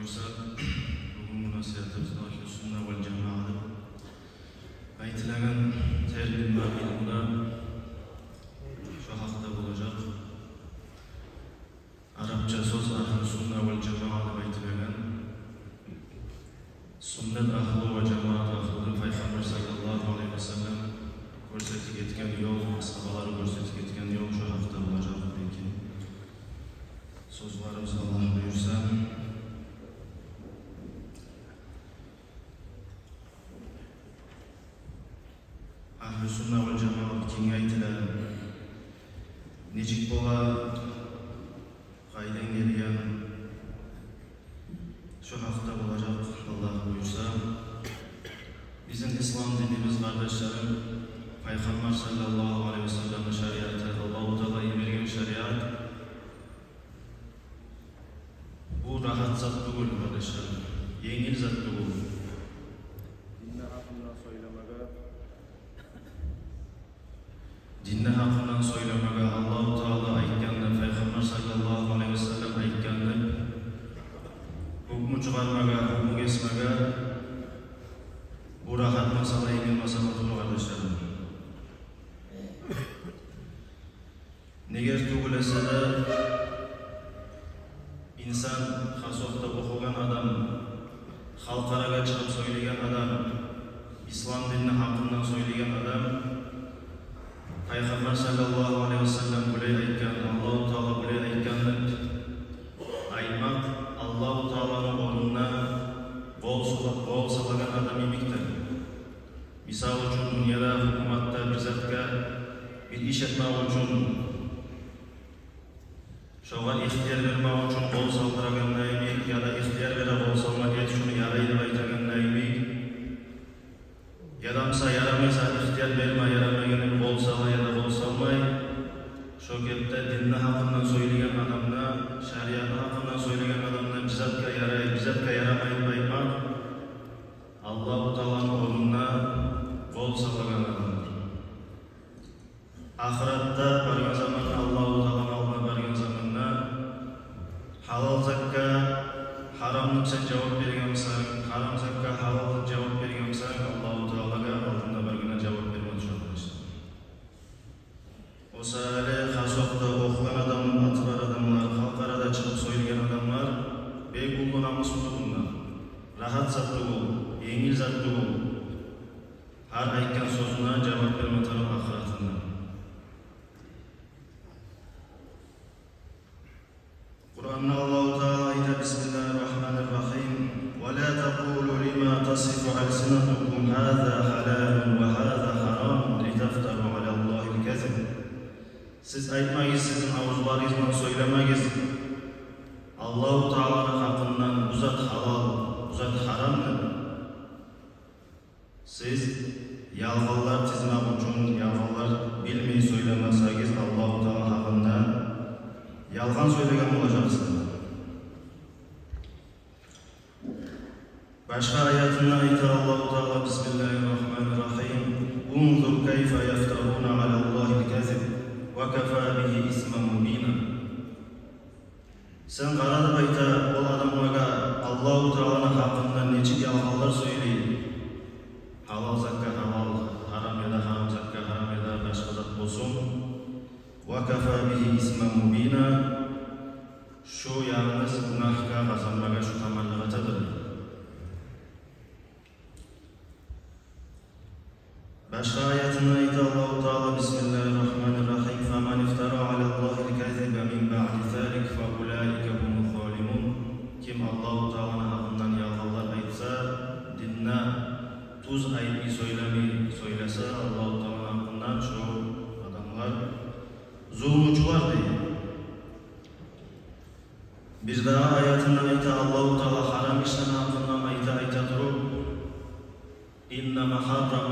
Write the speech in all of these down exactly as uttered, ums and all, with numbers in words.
Бугюнгю насигьатыбыз агьлу сунна вал жамаа деп айтылагъан термин бар, илмуда шо гьакъда болажакъ. Арапча сёз агьлу сунна вал жамаа деп айтылагъан. Суннат агьлу ва жамаат агьлу деп Пайхаммар саллаллагьу алайгьи ва саллам гёрсетип гетген ёл, асгьабалары гёрсетип гетген ёл, шо гьакъда болажакъ, лекин сёзлерибиз, Аллагь буюрса. Агьлу сунна вал жамаат кимге айтыла? Нечик бола? Къайдан гелген? Шо гьакъда болажакъ, Аллагь буюрса. Бизин ислам динибиз, къардашларым, Пайхаммар саллаллагьу алайгьи ва салламны шариаты, Аллагьу Таала йиберген шариат. Бу рагьат зат тюгюл, къардашларым, енгил зат тюгюл. Динни гьакъындан сёйлемеге, динни гьакъындан сёйлемеге, Аллагьу Таала айтгъанны, Пайхаммар саллаллагьу алайгьи ва саллам айтгъанны, гьукму чыгъармагъа, гьукму гесмеге, бу рагьат масъала, енгил масъала тюгюл, къардашларым. Неге тюгюл эсе де, инсан, хас вакътда охугъан адам, халкъ арагъа чыгъып сёйлеген адам, ислам динни гьакъындан сёйлеген адам, Пайхаммар саллаллагьу алайгьи ва саллам булай айтгъан, Аллагьу Таала булай айтгъан деп айтмакъ, Аллагьу Тааланы орнуна къол сала-, къол салагъан адам йимикдир. Мисал учун, дюньяда гьукуматда бир затгъа, бир иш этмек учун, шогъар ихтияр бермек учун къол салдырагъанда йимик, яда ихтияр бере, къол салма, эт шуну, ярай деп айтагъанда йимик, яда буса ярамайса, ихтияр берме, ярамайгъанын къол сала яда къол салмай. Шо кепде динни гьакъындан сёйлеген адамны, шариатны гьакъындан сёйлеген адамны бир затгъа ярай, бир затгъа ярамай деп айтмакъ, Аллагьу Тааланы орнуна къол салагъан адамдыр. Ахыратда баргъан заманда, Аллагьу Тааланы алдына баргъан заманда, гьалал затгъа гьарам деп сен жавап берген бусанг, гьарам затгъа гьалал деп жавап берген бусанг, Аллагьу Таалагъа алдында баргъанда жавап берме тюше, къардашлар. О саялы хас вакътда охугъан адам, аты бар адамлар, халкъ арада чыгъып сёйлеген адамлар бек уллу намус тутуп, мунда рагьат зат тюгюл, енгил зат тюгюл. Гьар айтгъан сёзюне жавап берме тарыкъ ахыратында. Къуранда Аллагьу Таала айта: بسم الله الرحمن الرحيم. ولا تقولوا لما تصف ألسنتكم هذا حلال وهذا حرام لتفتروا على الله الكذب. Сиз айтмагъыз, сизин авузларыгъыз булан сёйлемегиз Аллагьу Тааланы гьакъындан: «Бу зат гьалал, бу зат гьарам», – деп. Сиз ялгъанлар тизмек учун, ялгъанлар билмей сёйлемесегиз Аллагьу Таала гьакъында, ялгъан сёйлеген болажакъсыз. Башгъа аятында айта Аллагьу Таала: بسم الله الرحمن الرحيم. انظر كيف يفترون على الله الكذب وكفى به إثما مبينا. Сен къара, деп айта, ол адамлагъа Аллагьу Тааланы гьакъындан нечик ялгъанлар сёйлей. Гьалал затгъа гьалал, гьарам яда гьарам затгъа гьарам яда башгъа зат болсун. وكفى به إثما مبينا. Шо янгыз гюнагьгъа къазанмагъа шо таманлыкъ этедир. Башгъа аятында айта Аллагьу Таала: بسم الله الرحمن الرحيم. فمن افترى على الله الكذب من بعد ذلك فأولئك هم الظالمون. Ким Аллагьу Тааланы гьакъындан ялгъанлар айтса, динде тюз айтмай сёйлемей сёйлесе Аллагьу Тааланы гьакъындан, шо адамлар зулмучулар, дей. Бирдагъы аятында айта Аллагьу Таала гьарам ишлени гьакъындан айта, айта туруп: إنما حرم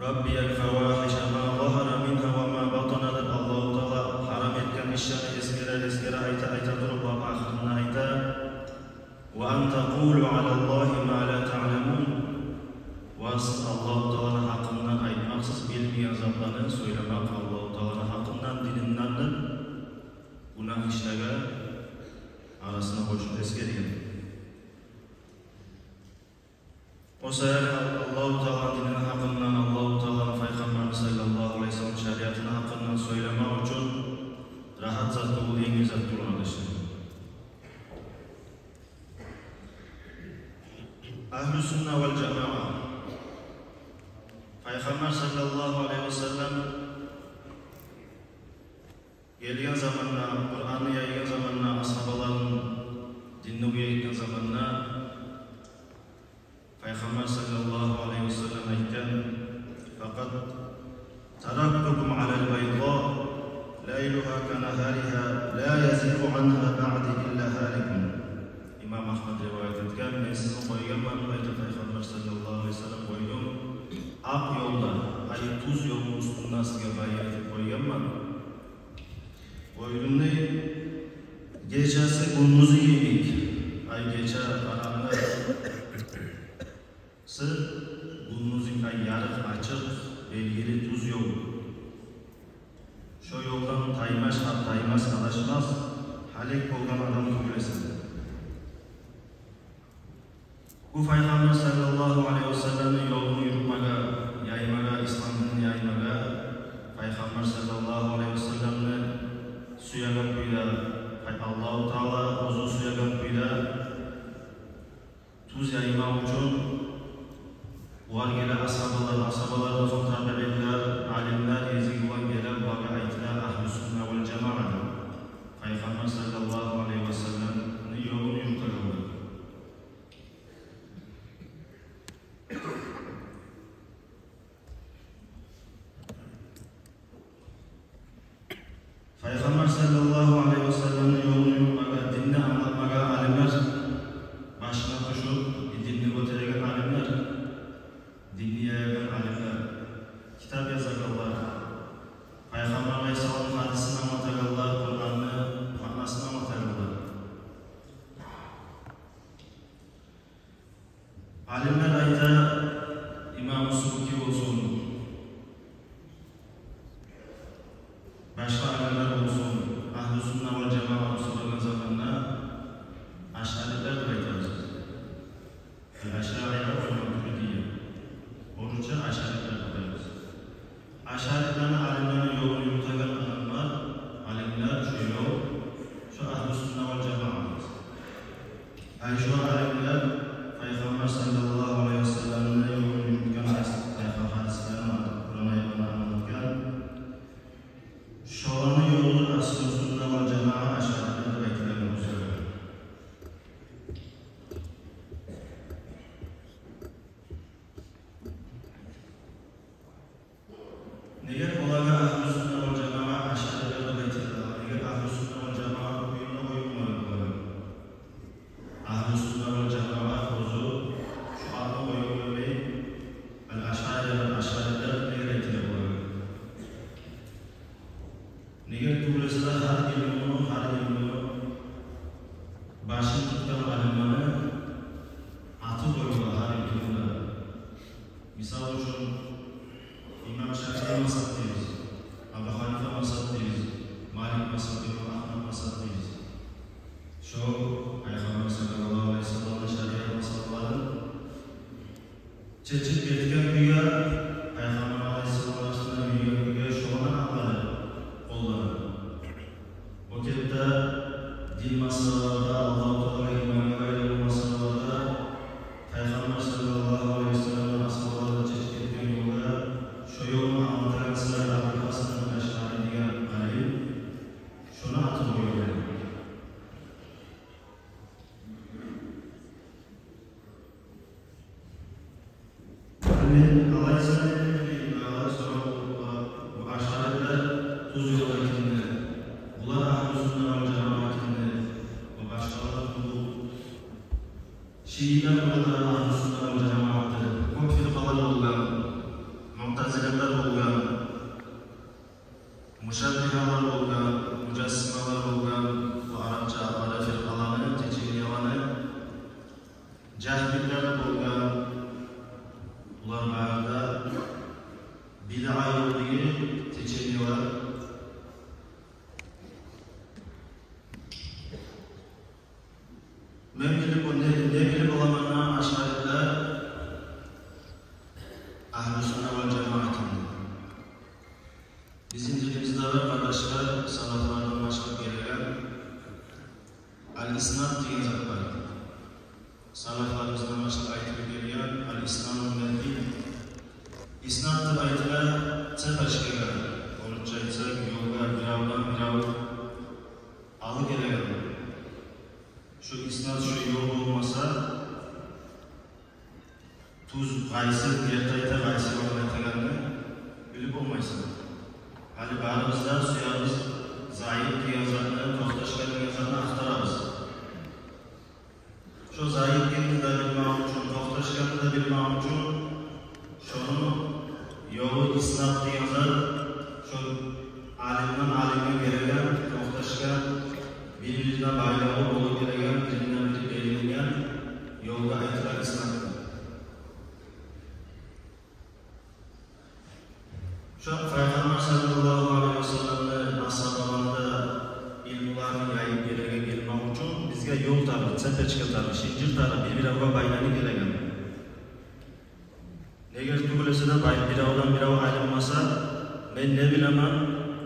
ربي الفواحش ما ظهر منها وما بطن, деп Аллагьу Таала гьарам этген ишлени эсгере, эсгере айта, айта туруп, лап ахырында айта: وأن تقولوا على الله ما لا تعلمون. Ва сиз Аллагьу Тааланы гьакъындан айтмакъсыз билмеген затланы сёйлемек Аллагьу Тааланы гьакъындан, дининден деп гюнагь ишлени арасына къошуп эсгерген. Аллагьу Тааланы динини гьакъындан, Аллагьу Тааланы, Пайхаммарны саллаллагьу алайгьи ва саллам шариатыны гьакъындан сёйлемек учун рагьат зат тюгюл, енгил зат тюгюл, къардашлар. Агьлу сунна вал жамаа. Пайхаммар саллаллагьу алайгьи ва саллам гелген заманда, Къуранны яйгъан заманда, асгьабаларын динни уьйретген заманда, Пайхаммар саллаллагьу алайгьи ва саллам айтгъан: «Факъад тарактукум алал байда, лайлугьа канагьаригьа, ла язигъу ангьа баъди илла гьаликун». Имам Агьмад риваят этген: «Мен сизин къойгъанман, — айта Пайхаммар саллаллагьу алайгьи ва саллам, — къойдум акъ ёлда, ай, тюз ёлну уьстюнде сизге баян этип къойгъанман. Къойдум, — дей, — гечеси гюндюзю йимик, ай, гече къарангы, сы гюндюзю, ай, ярыкъ, ачыкъ, белгили тюз ёл. Шо ёлдан таймас, таймас, адашмас, гьалек болгъан адам тюгюл эсе». Бу Пайхаммар саллаллагьу алайгьи ва салламны ёлун юрютмеге, яймагъа, ислам динин яймагъа Пайхаммар саллаллагьу алайгьи ва салламны сюеген кюйде, Аллагьу Таала оьзю сюеген кюйде тюз яймакъ учун олар геле, асгьабалар, асгьабалардан сонг табиинлер, алимлер, эзги булан геле, булагъа айтыла агьлу сунна вал жамаа деп. Пайхаммар саллаллагьу алайгьи ва салламны ёлун юрютегенлер. Пайхаммар саллаллагьу алайгьи ва салламны ёлун юрютмеге, динни англатмагъа алимлер башына тюшюп, динни гётереген алимлер, динни яягъан алимлер, китап язагъанлар, Пайхаммар алайгьиссаламны гьадисин англатагъанлар, Къуранны маънасын англатагъанлар. Алимлер айта, имам Субки болсун, башгъа алимлер болсун, агьлу сунна вал жамааны сорагъан заманда ашъарилер деп айтабыз биз. Ал-ашаира вал матуридия. Орусча ашъарилер деп айтабыз. Ашъарилени, алимлени ёлун юрютеген адамлар, алимлер, шо ёл, шо агьлу сунна вал жамаа. Ай шо алимлер Пайхаммар саллаллагьу алайгьи ва салламны ёлун юрютген, гьадис, Пайхаммар гьадислерин, Къуран аятларын англатгъан, шоланы ёлу агьлу сунна вал жамаа, ашъарилер деп айтылагъан болса. Неге олагъа агьлу сунна вал жамаа, ашъарилер деп айтыла? Неге агьлу сунна вал жамаа оюнда къоймагъан олагъа? Агьлу сунна вал жамаа оьзю шо атны къоюп къоймай, ал-ашъарилер, ашъарилер неге айтыла олагъа? Неге тюгюл эсе, гьар илмуну, гьар илмуну башын тутгъан алимлени аты къоюла гьар илмуну да. Мисал учун, имам Шафии мазгьаб дейбиз, Абу Ханифа мазгьаб дейбиз, Малик мазгьаб, имам Агьмад мазгьаб дейбиз. Шо Пайхаммар саллаллагьу алайгьи ва салламны шариат масъалаларын чечип гетген кюйге, Пайхаммар алайгьиссаламны астында юрюген кюйге, шоланы англатып къоллана. О кепде дин масъалаларда, Аллагьу Таалагъа иманны байлаву масъалаларда Пайхаммар саллаллагьу алайгьи ва салламны асгьабалары чечип гетген ёлгъа, шо ёлну англатагъан саялы Абул Гьасан ал-Ашъари деген алим, шону аты къоюла. Мен алайса, мен дагъы сорав, бу ашъарилер тюз ёлда кимдир? Булар агьлу сунна вал жамаа кимдир? Бу башгъалар тюгюл. Шиилер, булар агьлу сунна вал жамаадыр. Кёп фиркъалар болгъан, муътазилалар болгъан, мушаббигьалар болгъан, мужассималар болгъан, бу арапча атлары фиркъаланы, теченияланы, жагьмилер болгъан, булар бары да бидъа ёлдагъы течениялар. Мен билип, не, не билип боламан, ашъарилер Салафларыбыздан башлап айтылып гелген аль-иснаду мин ад-дин. Иснад деп айтыла цепочкагъа, орусча айтсакъ, ёлгъа биревден бирев алып гелеген. Шо иснад, шо ёл болмаса, тюз къайсы, герти айта, къайсы ёлгъа айтагъанны билип болмайсан. Гьали барыбыз да сюебиз заиф деген затны, токъташгъан деген затны ахтарабыз. Шо заиф генни де билмек учун, токъташгъанны да билмек учун, шону ёлу иснад деген зат, шо алимден алимге гелеген, токъташгъан, бир-бирине байлавлу болуп гелеген, биринден бири берилген ёлгъа айтыла иснад. Шо Пайхаммар саллаллагьу алайгьи ва салламны асгьабалары да илмуларын яйып гелеген, гелмек учун бизге ёл тарыкъ, цепочка тарыкъ, шынжыр тарыкъ, бир-биревге байланып гелеген. Неге тюгюл эсе де, бай-, биревден бирев алынмаса, мен не билемен,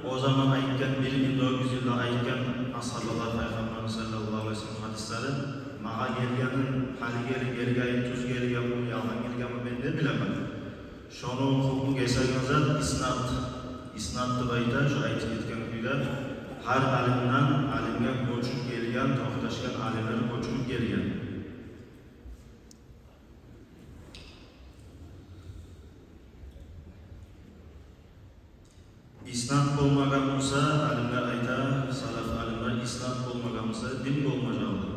о заман айтгъан, бир минг дёрт юз йылда айтгъан асгьабалар Пайхаммарны саллаллагьу алайгьи ва саллам гьадислерин, магъа гелгенин, гьали гелип гелгенин, тюз гелгенми, ялгъан гелгенми, мен не билемен. Шону гьукму гесеген зат иснад. Иснад деп айта, шо айтып гетген кюйде, гьар алимден алимге гёчюп гелген, токъташгъан алимлер гёчюп гелген. Иснад болмагъан буса, алимлер айта, салаф алимлер, иснад болмагъан буса, дин болмажакъ эди.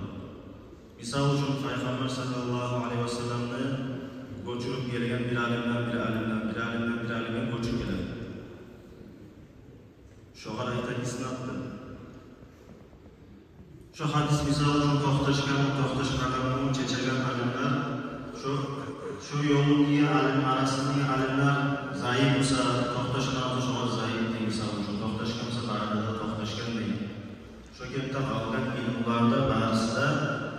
Мисал учун, Пайхаммар саллаллагьу алайгьи ва салламны гёчюрюп гелген бир алимден бир алимге, бир алимден бир алимге гёчюп гелген. Шогъар айта иснад деп. Шо гьадис, мисал учун, токъташгъан, токъташмагъан, чечеген алимлер, шо, шо ёлну алим арасындагъы алимлер заиф буса, токъташгъан буса, шогъар заиф дей, мисал учун, токъташгъан буса, бары да токъташгъан дей. Шо кепде къалгъан илмулар да барысы да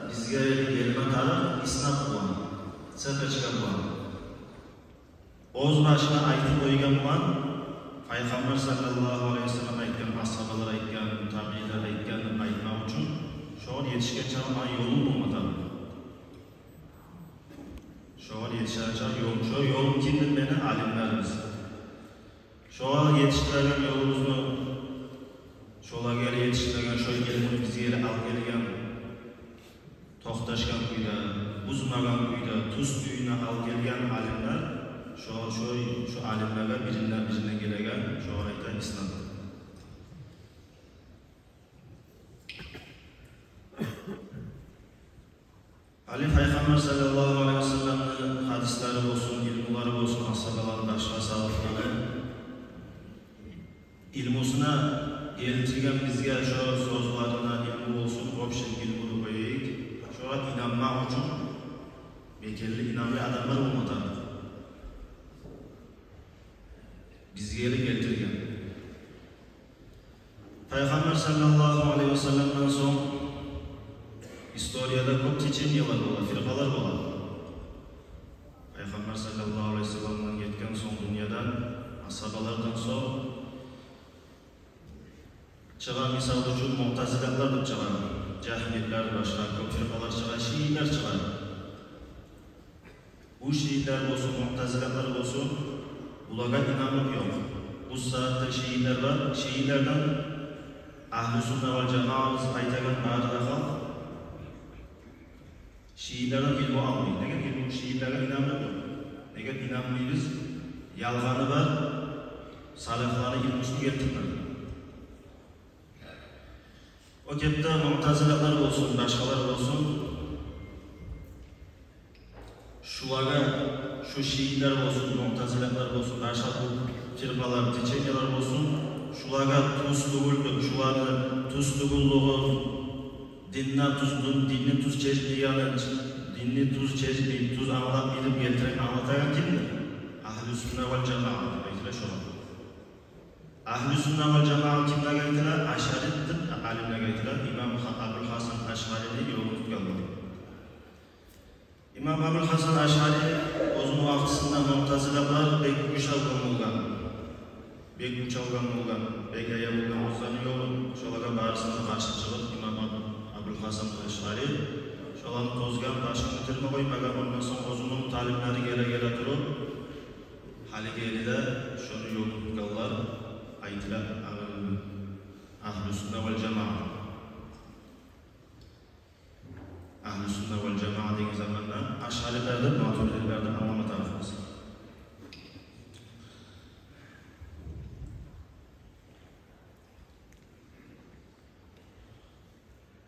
бизге гелме тарыкъ иснад булан, цепочка булан. Оьз башына айтып къойгъан булан, Пайхаммар саллаллагьу алайгьи ва саллам айтгъан, асгьабалар айтгъан, табиинлер айтгъан деп айтмакъ учун, шогъар етишгенче ана ёлун болма тарыкъ. Шогъар етишгенче ёл, шо ёлун ким деп, мени алимлерибиз. Шогъар етишдиреген ёлубузну, шолагъа етишдиреген, шо илмуну бизге алып гелген, токъташгъан кюйде, бузмагъан кюйде, тюз кюйде алып гелген алимлер, шо, шо, шо алимлеге биринден бирине гелеген, шогъар айта иснад. Гьали Пайхаммар саллаллагьу алайгьи ва салламны гьадислери болсун, илмулары болсун, асгьабаланы, башгъа салафланы илмусуна гелтирген бизге шо сёзлерине илму болсун, общий илму деп къояйыкъ. Шогъар инанмакъ учун мекенли, инамлы адамлар болма тарыкъ. Бизге де гелтирген. Пайхаммар саллаллагьу алайгьи ва салламдан сонг историяда кёп течениялар бола, фиркъалар бола. Пайхаммар саллаллагьу алайгьи ва салламдан гетген сонг дюньядан, асгьабалардан сонг чыгъа, мисал учун, муътазилатлар деп чыгъа, жагьмитлер, башгъа кёп фиркъалар чыгъа, шиилер чыгъа. Бу шиилер болсун, муътазилатлар болсун, булагъа инамлыкъ ёкъ. Бу сагьатда шиилер бар, шиилерден агьлю сунна вал жамаат деп айтагъан бары да халкъ шиилерден илму алмай. Неге? Илму, шиилерге инамлыкъ ёкъ. Неге инанмайбыз? Ялгъаны бар, салафланы илмусун гелтирмей. О кепде муътазилатлар болсун, башгъалар болсун, шулагъа, шу шиилер болсун, муътазилатлар болсун, башгъа бу фиркъалар, течениялар болсун, шулагъа тюз тюгюл деп, шуланы тюз тюгюллюгюн, динни тюз, дин, динни тюз чечмейгенин, динни тюз чечмей, тюз англатмай деп гелтирип англатагъан кимдир? Агьлю сунна вал жамаат деп айтыла шогъар. Агьлю сунна вал жамаат кимлеге айтыла? Ашъари деп алимлеге айтыла. Имам Ха-, Абул Гьасан Ашъарини ёлун тутгъанлар. Имам Абул Гьасан Ашъари оьзюню вакътисинде муътазилатлар бек гюч алгъан болгъан. Бек гюч алгъан болгъан. Бек яя болгъан оьзлени ёлу. Шолагъа барысына да къаршы чыгъып, имам Абу-, Абул Гьасан Ашъари. Шоланы тёзген, башын битирме къоймагъан, ондан сонг оьзюню талиплери геле-геле туруп, гьалиги ерде шону ёлун тутгъанлар айтыла агьлю сунна вал жамаа. Агьлю сунна вал жамаа деген заманда ашъарилер деп, матуридилер деп англама тарыкъбыз.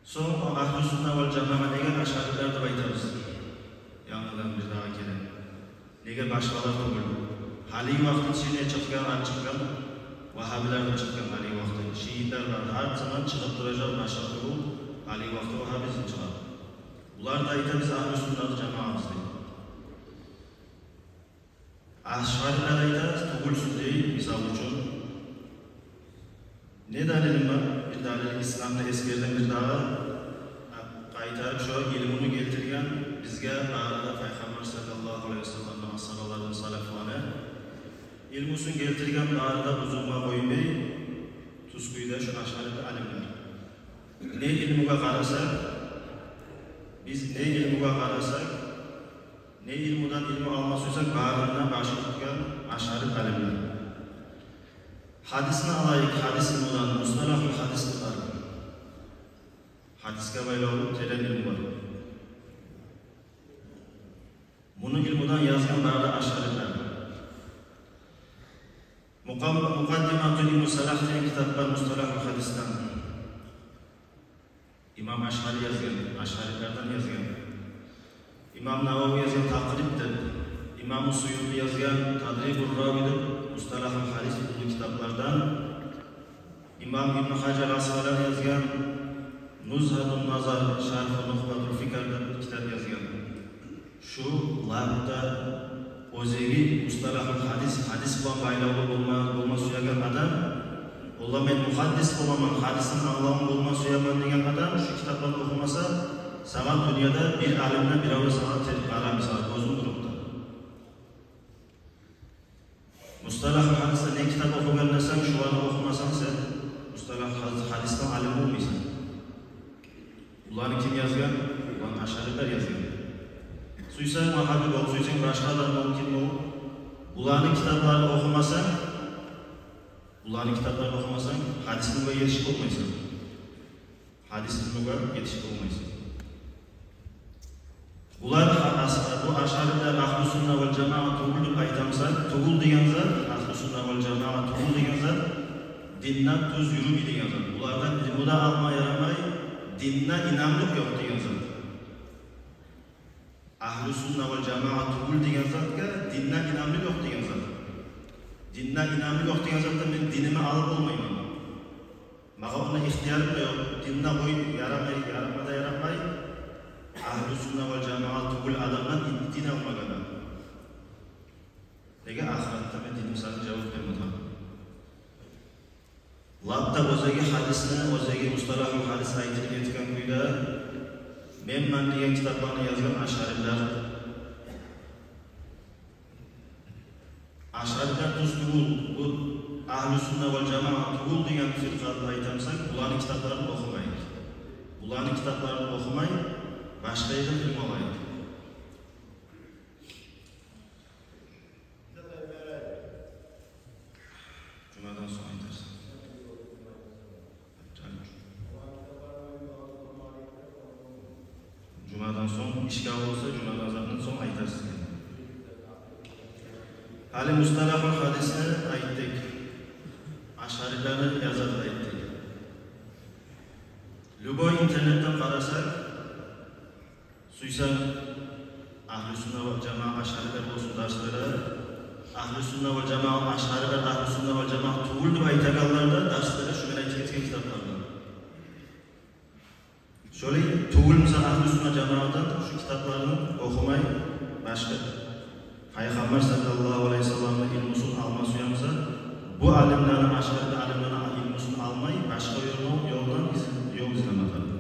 Сонг агьлю сунна вал жамаа неге ашъарилер деп айтабыз? Янгыдан бир дагъы геле. Неге башгъалар тюгюл? Гьалиги вакъти ичинде чыкъгъан, ачыкъгъан вагьабилер де чыкъгъан гьалиги вакъти. Шиитлер бар, гьар заман чыгъып туражакъ, башгъа тюгюл, гьалиги вакъти вагьабизм чыгъа. Булар да айта, биз агьлю сунна жамаабыз деп. Ашъарилер айта, тюгюлсюз дей, мисал учун. Не далилим бар? Бир далил, исламны эсгердим бир дагъы. Къайтарып шо илмуну гелтирген бизге бары да Пайхаммар саллаллагьу алайгьи ва салламны асгьабаларын, салафланы илмусун гелтирген бары да бузулма къоймай, тюз кюйде шо ашъари алимлер. Не илмугъа къарасакъ, биз не илмугъа къарасакъ, не илмудан илму алма сюйсек, барында башын тутгъан ашъари алимлер. Гьадисни алайыкъ, гьадис илмудан, мусталагьул гьадис деп бар. Гьадисге байлавлу терен илму бар. Муну илмудан язгъан бары да ашъарилер. Мукъам-, Мукъаддимату Ибну Салагь деген китап бар мусталагьул гьадисден. Имам Ашъари язгъан, ашъарилерден язгъан. Имам Навави язгъан Такъриб деп, имам Суюти язгъан Тадрибур Рави деп мусталагьул гьадис уллу китаплардан. Имам Ибну Гьажар Аскъалани язгъан Нузгьатун Назар шаргьу Нухбатул Фикр деп китап язгъан. Шу лап да оьзеги мусталагьул гьадис, гьадис булан байлавлу болма, болма сюеген адам, олла мен мугьаддис боламан, гьадисни англавун болма сюемен деген адам шу китапланы охумаса, сагъа дюньяда бир алимден биревлю сагъа тер-, къарамай сагъа, гёзюн къуруп да. Мусталагьул гьадисде не китап охугъан десенг, шуланы охумасанг сен мусталагьул гьадис-, гьадисден алим болмайсан. Буланы ким язгъан? Буланы ашъарилер язгъан. Сюйсенг вагьаби бол, сюйсенг башгъа адам бол, ким бол. Буланы китапларын охумасанг, буланы китапларын охумасанг, гьадис илмугъа етишип болмайсан. Гьадис илмугъа етишип болмайсан. Булар гьа-, ас-, бу ашъарилер агьлю сунна вал жамаа тюгюл деп айтамса, тюгюл деген зат, агьлю сунна вал жамаа тюгюл деген зат, динде тюз юрюмей деген зат. Булардан илму да алма ярамай, динде инамлыкъ ёкъ деген зат. Агьлю сунна вал жамаа тюгюл деген затгъа динде инамлыкъ ёкъ деген зат. Динде инамлыкъ ёкъ деген затдан мен динимни алып болмайман. Магъа онда ихтиярым да ёкъ. Динде къой, ярамай, ярама да ярамай. Агьлю сунна вал жамаа тюгюл адамдан дин алмагъа да. Неге? Ахыратда мен диним сагъа жавап берме тарыкъ. Лап да оьзеги гьадисни, оьзеги мусталагьул гьадис айтып гетген кюйде, «Менмен» деген китапланы язгъан ашъарилер. Ашъарилер тюз тюгюл, бу агьлю сунна вал жамаа тюгюл деген фиркъа деп айтамсан, буланы китапларын охумай. Буланы китапларын охумай, башгъа ерден илму алайыкъ. Жумадан сонг айтарсыз. Жумадан сонг, ишге болса, жумадан затдан сонг айтарсыз. Гьали мусталагьул гьадисни айтдыкъ. Ашъарилени язарын айтдыкъ. Любой интернетден къарасакъ, сюйсенг, агьлю сунна вал жамаа ашъарилер болсун дарслары, агьлю сунна вал жамаа ашъарилер, агьлю сунна вал жамаа тюгюл деп айтагъанлар да дарслары шу мен айтып гетген китаплардан. Шолай тюгюл буса агьлю сунна жамаадан шу китапларын охумай, башгъа Пайхаммар саллаллагьу алайгьи ва салламны илмусун алма сюемсе, бу алимлени, ашъари алимлени илмусун алмай, башгъа ёлдан, ёлдан изин, ёл излеме тарыкъ.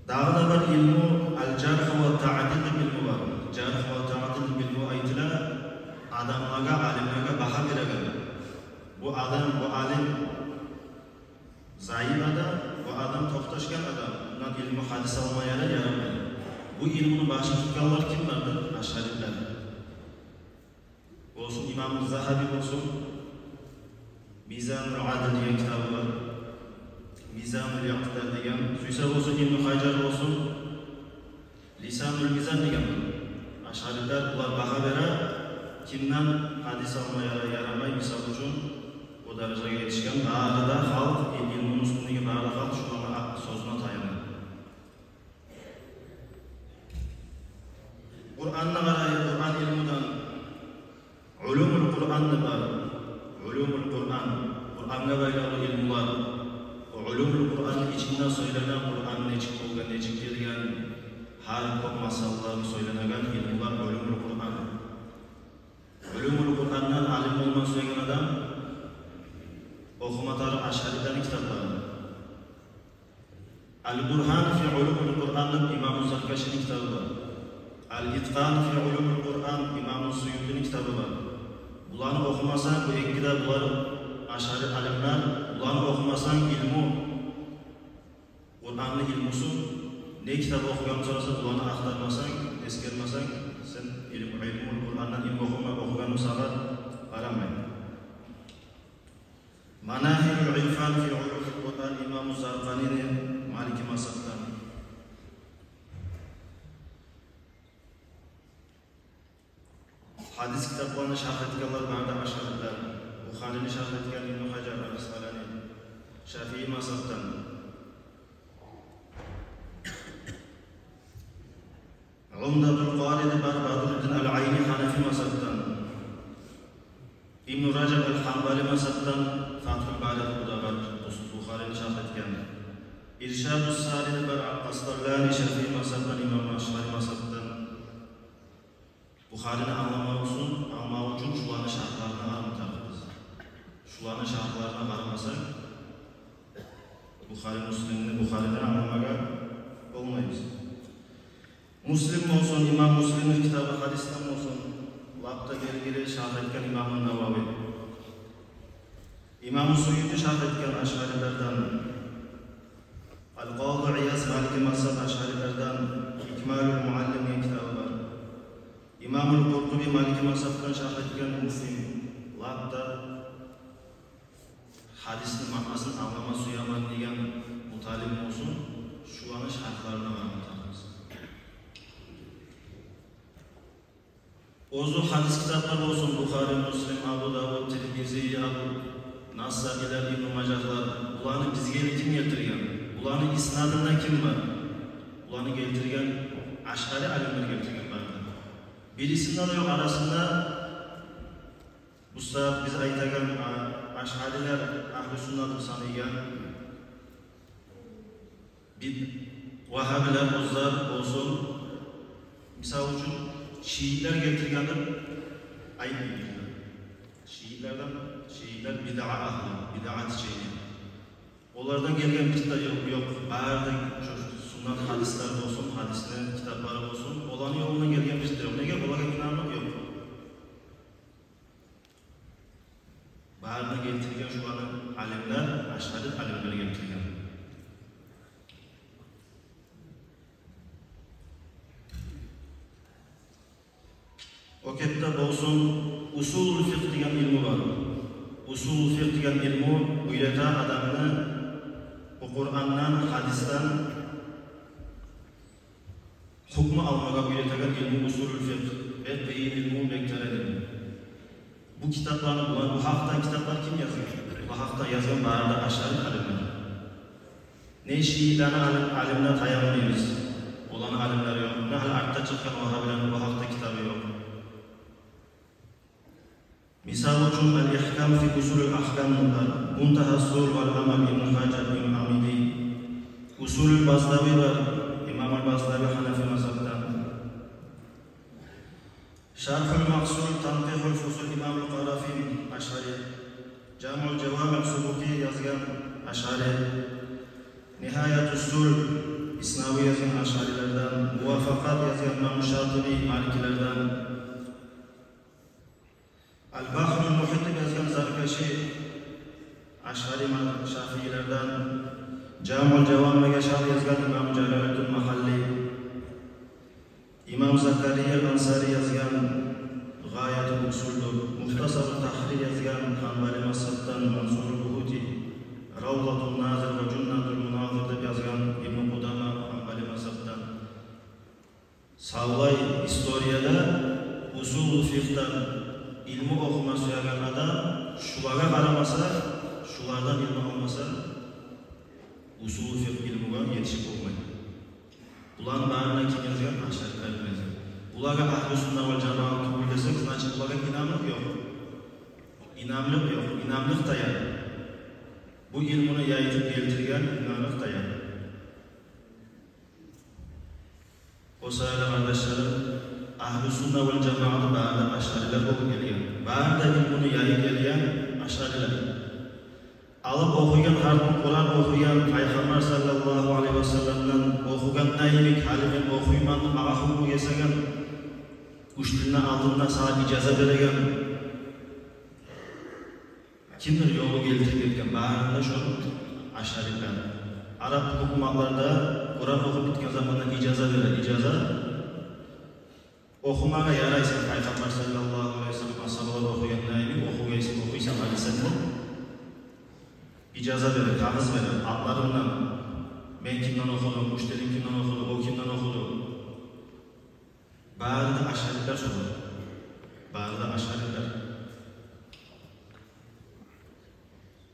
Дагъы да бир илму, ал-жаргь ва таъдил деп илму бар. Жаргь ва таъдил деп илму айтыла адамлагъа, алимлеге багьа береген. Бу адам, бу алим, зай Башгъа адам, мундан илму, гьадис алма ярай, ярамай. Бу илмуну башын тутгъанлар кимлердир? Ашъарилер. Болсун имам Загьаби болсун, «Мизанул Адл» деген китабы бар. «Мизанул Иътидал» деген. Сюйсе болсун Ибну Гьажар болсун, «Лисанул Мизан» деген. Ашъарилер, булар багьа бере, кимден гьадис алма ярай, ярамай, мисал учун, о даражагъа етишген, бары да халкъ, ил-, илмуну уьстюндеги бары да халкъ шуланы а-, сёзюне таяна. Къуръанны къарай, Къуръан илмудан, «Улумул Къуръан» да бар. «Улумул Къуръан», Къуръангъа байлавлу илмулар. О «Улумул Къуръанны» ичинде сёйленген Къуръан нечик болгъан, нечик гелген, гьар кёп масъалалар сёйленеген илмулар «Улумул Къуръан». «Улумул Къуръандан» алим болма сюеген адам охума тарыкъ ашъарилени китапларын. «Ал-Бургьан фи улумил Къуръан» деп имаму Заркашини китабы бар. «Ал-Иткъан фи улумил Къуръан» имаму Суютини китабы бар. Буланы охумасанг, бу эки де, булар ашъари алимлер, буланы охумасанг, илму, Къуръанны илмусун, не китап охугъанны сораса, буланы ахтармасанг, эсгермесенг, сен илму, илмул Къуръандан илму охума, охугъанынг сагъа къарамай. «Манагьилул Ирфан фи улумил Къуръан» имаму Заркъанини, Малики мазгьабдан. Гьадис китапланы шаргь этгенлер бары да ашъарилер. Бухарини шаргь этген Ибну Гьажар ал-Аскъалани, Шафии мазгьабдан. «Умдатул Къари» бар Бадруддин ал-Айни, Гьанафи мазгьабдан. Ибну Ражаб ал-Гьанбали мазгьабдан, «Фатгьул Бари» деп, бу да бар, Бухарини шаргь этген. «Иршадус Сари» бар Къасталлани, Шафии мазгьабдан, имам Ашъари мазгьабдан. Бухарини англамакъ учун, англамакъ учун шуланы шаргьларына къарама тарыкъбыз. Шуланы шаргьларына къарамасакъ, Бухари Муслимни, Бухарини англамагъа болмайбыз. Муслим болсун, имам Муслимни китабы гьадисден болсун, лап да белгили, шаргь этген имаму Навави. Имаму Суюти шаргь этген ашъарилерден. Ал-Къади Ияз, Малики мазгьаб, ашъарилерден, «Икмалул Муаллим» деген китабы бар. Имамул Къуртуби, Малики мазгьабдан, шаргь этген Муфгьим, лап да гьадисни маънасын англама сюемен деген муталим болсун, шуланы шаргьларына къарама тарыкъбыз. Оьзю гьадис китаплар болсун, Бухари, Муслим, Абу Давуд, Тирмизи, Абу Насаилер, Ибну Мажагьлар, буланы бизге ким гелтирген? Буланы иснадында ким бар? Буланы гелтирген ашъари алимлер гелтирген бары да. Бирисинде де ёкъ арасында бу сагьат биз айтагъан, а, ашъарилер агьлу сунна деп санайгъан, бир вагьабилер оьзлер болсун, мисал учун, шиитлер гелтирген деп айтмай бизде. Шиитлерден, шиитлер бидаа агьлу, бидаа течение. Олардан гелген бир де ёкъ, ёкъ. Бары да шо суннат гьадислер болсун, гьадисни китаплары болсун, оланы ёлундан гелген бир де ёкъ. Неге? Олагъа инанмакъ ёкъ. Барын да гелтирген шуланы алимлер, ашъари алимлер гелтирген. О китапда болсун, «Усулул фикъгь» деген илму бар. «Усулул фикъгь» деген илму уьйрете адамны бу Къурандан, гьадисден гьукму алмагъа уьйретеген илму «Усулул фикъгь». Бек къыйын илму, бек терен илму. Бу китапланы, булар, бу гьакъда китаплар ким язгъан? Бу гьакъда язгъан бары да ашъари алимлер. Не шиитлени алим-, алимлерине таянмайбыз. Оланы алимлери ёкъ. Не гьали артда чыкъгъан вагьабилени бу гьакъда китабы ёкъ. Мисал учун, «Ал-Ихкам фи усулил ахкам» бар, «Мунтагьас-Субул вал Амал» Ибну Гьажар, Ибну Амиди, «Усулул Баздави» бар, имам ал-Баздави гьанафи мазгьабдан. «Шархул Макъсур, Танкъихул Фусул» имам ал-Къарафи, ашъари. «Жамъул Жавамиъ» Субки язгъан, ашъари. «Нигьаятус-Сулб» Иснави язгъан, ашъарилерден. «Мувафакъат» язгъан имам Шатиби, маликилерден. «Ал-Бахрул Мухит» деп язгъан Заркаши, ашъари, ма-, шафиилерден. «Жамъул Жавамиъ» Имамгъа шаргь язгъан имам Жалалуддин Магьалли, имам Закария Ансари язгъан Гъаятул Усулду, Мухтасару Тагьрир язгъан Гьанбали мазгьабдан Мансурул Бугьути, Равдатун Назир ва Жуннатул Муназир деп язгъан Ибну Къудама Гьанбали мазгьабдан. Савлай историяда усулул фикъгьдан илму охума сюеген адам, шулагъа къарамаса, шулардан илму алмаса, усулул фикъгь илмугъа етишип болмай. Буланы барын да ким язгъан? Ашарилер язгъан. Булагъа агьлу сунна вал жамаат тюгюл десек, значит, булагъа инамлыкъ ёкъ. Инамлыкъ ёкъ, инамлыкъ таяр. Бу илмуну яйытып гелтирген инамлыкъ таяр. О саялы, къардашларым, агьлу сунна вал жамаатны бары да ашарилер болуп гелген. Бары да илмуну яйып гелген ашарилер. Алып охуйгъан, гьар гюн Къуран охуйгъан, Пайхаммар саллаллагьу алайгьи ва салламдан охугъан йимик, гьали мен охуйман деп, магъа гьукму гесеген, уьч тилни алдында сагъа ижаза береген. Кимдир ёлу гелтирип гетген, барын да шо ашарилер. Арап гьукуматлар да Къуран охуп битген заманда ижаза бере, ижаза. Охумагъа ярай сен, Пайхаммар саллаллагьу алайгьи ва саллам, асгьабалар охуйгъан йимик охуйсан, охуйсан гьали сен деп. Ижаза бере, кагъыз бере, атларындан. Мен кимден охудум, уьч тилин кимден охуду, о кимден охуду. Бары да ашарилер шолар. Бары да ашарилер.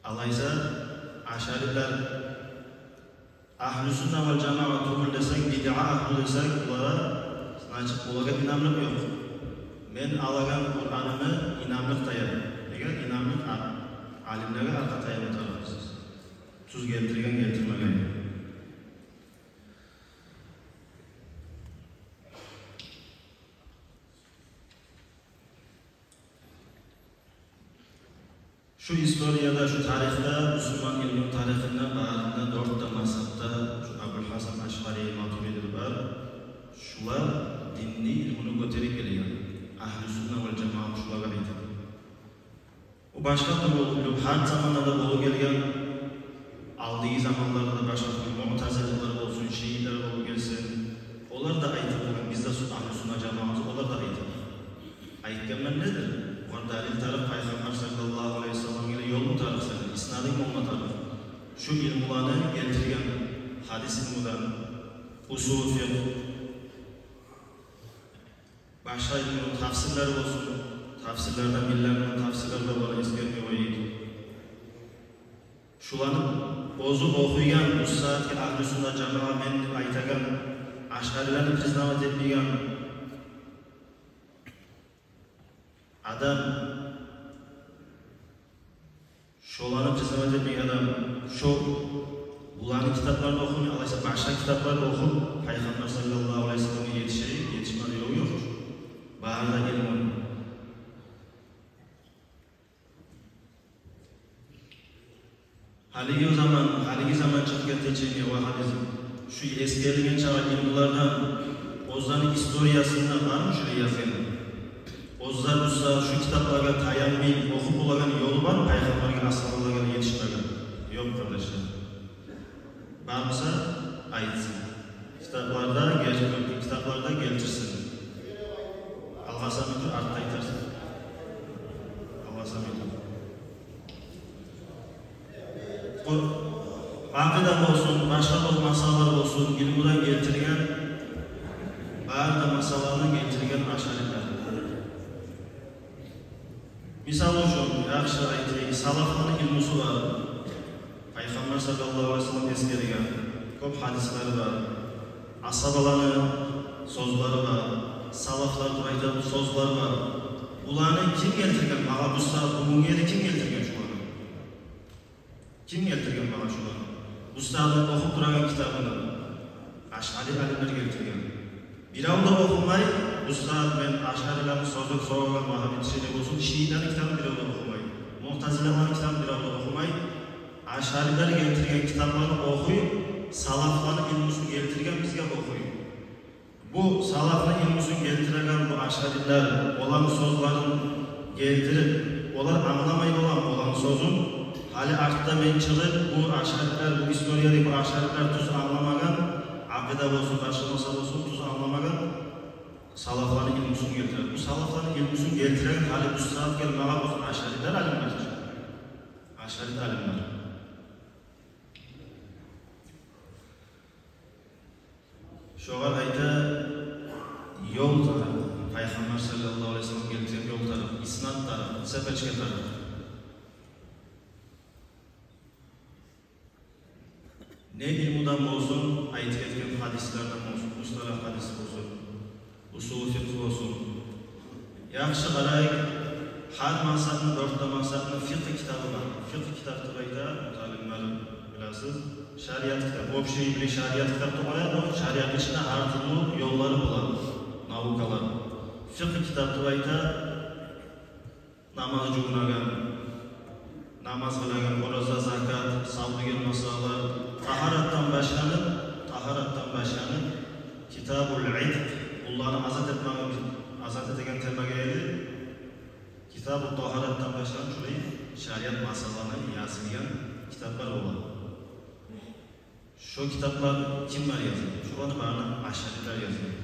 Алайса, ашарилер агьлу сунна вал жамаат тюгюл десек, бидъа агьлу десек, булар, значит, булагъа инамлыкъ ёкъ. Мен алагъан Къуранымны инамлыкъ таяр. Неге? Инамлыкъ а-, алимлеге аркъа таяма тарыкъбыз. Тюз гелтирген, гелтирмеген. Шу историяда, шу тарихда, бусурман илмуну тарихинде барында дёрт де мазгьабда шу Абул Гьасан Ашъари, Матуридилер бар. Шулар динни илмуну гётерип гелген. Агьлу сунна вал жамаат шулагъа айта. О башгъа тюрлю, гьар заманда да болуп гелген. Алдагъы заманларда да башгъа тюрлю муътазилалар болсун, шиилер болуп гелсин, олар да айтып болгъан, биз де су-, агьлу сунна жамаатбыз, олар да айтып. Айтгъанман недир? Огъар далил тарыкъ Пайхаммар саллаллагьу алайгьи ва саллам геле ёлму тарыкъ сени, иснадынг болма тарыкъ. Шу илмуланы гелтирген, гьадис илмудан, усул фикъгь, башгъа илмуну тафсирлери болсун, тафсирлерден, билеген тафсирлер де бар, эсгермей къояйыкъ. Шуланы оьзю охуйгъан, бу сагьатгъы агьлу сунна жамаат мен деп айтагъан, ашарилени признавать этмейген адам, шоланы признавать этмейген адам, шо буланы китапларын охумай, алайса башгъа китаплар охуп, Пайхаммар саллаллагьу алайгьи ва салламгъа етишейик, етишме ёлу ёкъ. Бары да илму. Гьалиги заман, гьалиги заман чыкъгъан течение вагьабизм. Шу эсгерилген чакъы илмулардан, оьзлени историясында бармы шулай язгъан? Оьзлер буса шу китаплагъа таянмай охуп болагъан ёлу бармы Пайхаммаргъа, асгьабалагъа етишмеге? Ёкъ, къардашлар. Бар буса, айтсын. Китапларда гел-, китапларда гелтирсин. Алгъасамай тур, артда айтарсыз. Алгъасамай тур. Бу акъида болсун, башгъа бир масъалалар болсун, илмудан гелтирген, бары да масъалаланы гелтирген ашарилер. Мисал учун, яхшы айтайыкъ, салафланы илмусу бар. Пайхаммар саллаллагьу алайгьи ва саллам эсгерген кёп гьадислери бар. Асгьабаланы сёзлери бар. Салафлар турайда сёзлер бар. Буланы ким гелтирген? Магъа бу сагьат, бугюнге ерли ким гелтирген шуланы? Ким гелтирген магъа шуланы? Бу сагьат охуп турагъан китабыны ашари алимлер гелтирген. Бирев де охумай, бу сагьат мен ашарилени сёзю сорагъан магъа бир тишине болсун, шиилени китабын бирев де охумай. Муътазилаланы китабын бирев де охумай. Ашарилер гелтирген китапланы охуй, салафланы илмусун гелтирген бизге охуй. Бу салафны илмусун гелтиреген бу ашарилер, оланы сёзлерин гелтирип, олар англамай боламы оланы сёзюн? Гьали артда мен чыгъып, бу ашарилер, бу историяда бу ашарилер тюз англамагъан, акъида болсун, башгъа масъала болсун, тюз англамагъан салафланы илмусун гелтирер. Бу салафланы илмусун гелтиреген гьали бу сагьат гелмеге болсун ашарилер алимлер. Ашарит алимлер. Шогъар айта ёл тарыкъ, Пайхаммар саллаллагьу алайгьи ва саллам гелтирген ёл тарыкъ, иснад тарыкъ, цепочка тарыкъ. Не илмудан болсун, айтып гетген гьадислерден болсун, мусталагь гьадис болсун, усулу фикъгь болсун. Яхшы къарайыкъ, гьар мазгьабны, дёрт де мазгьабны фикъгь китабы бар. Фикъгь китап деп айта, муталимлер билесиз, шариат китап, общий бир шариат китап деп къояды, шариат ичинде гьар тюрлю ёллары бола, наукалар. Фикъгь китап деп айта намаз жувунагъан, намаз къылагъан, ораза, закат, сав деген масъалалар, тагьаратдан башланып, тагьаратдан башланып, китабул итк, къулланы азат этмеге, азат этеген темагъа ерли, китабу тагьаратдан башланып, шулай шариат масъалаланы язылгъан китаплар бола. Шо китаплар кимлер язгъан? Шоланы барын ашарилер язгъан.